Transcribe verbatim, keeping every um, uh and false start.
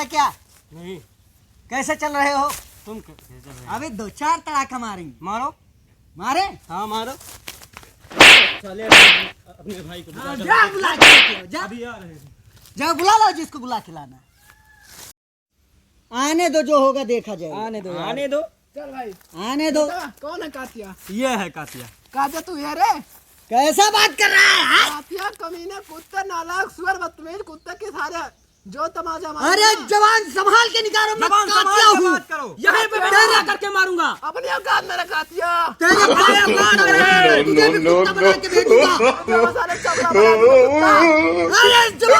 क्या? नहीं। कैसे चल रहे हो? तुम कैसे चल रहे हो? अबे दो चार तड़ाका मारेंगे। मारो। मारे? हाँ, मारो। साले, अपने भाई को बुला हाँ, के जा लाओ। बुला के लेके आओ, जा। अभी आ रहे हैं। जाओ बुला लाओ जिसको बुला के लाना। आने दो, जो होगा देखा जाएगा। आने दो यार। आने दो। चल भाई। आने दो। बेटा, कौन है कातिया? ये है कातिया। कातिया तू है रे? कैसा बात कर रहा है, हाँ? कातिया, कमीने, कुत्ते, नालायक, सुअर, बदतमीज, कुत्ते के सारे जो तमाचा मारा अरे ना। जवान, संभाल के निकालो, मैं जबान संभाल कातिया के हूँ। बात करो। यहीं पे तेरे करके मारूंगा। अपनी औकात में रखा दिया। तेरे भाई औकात में है, तुझे भी कुत्ता बना के भेजूंगा। अपने मसाले चपला बना के कुत्ता। अरे जब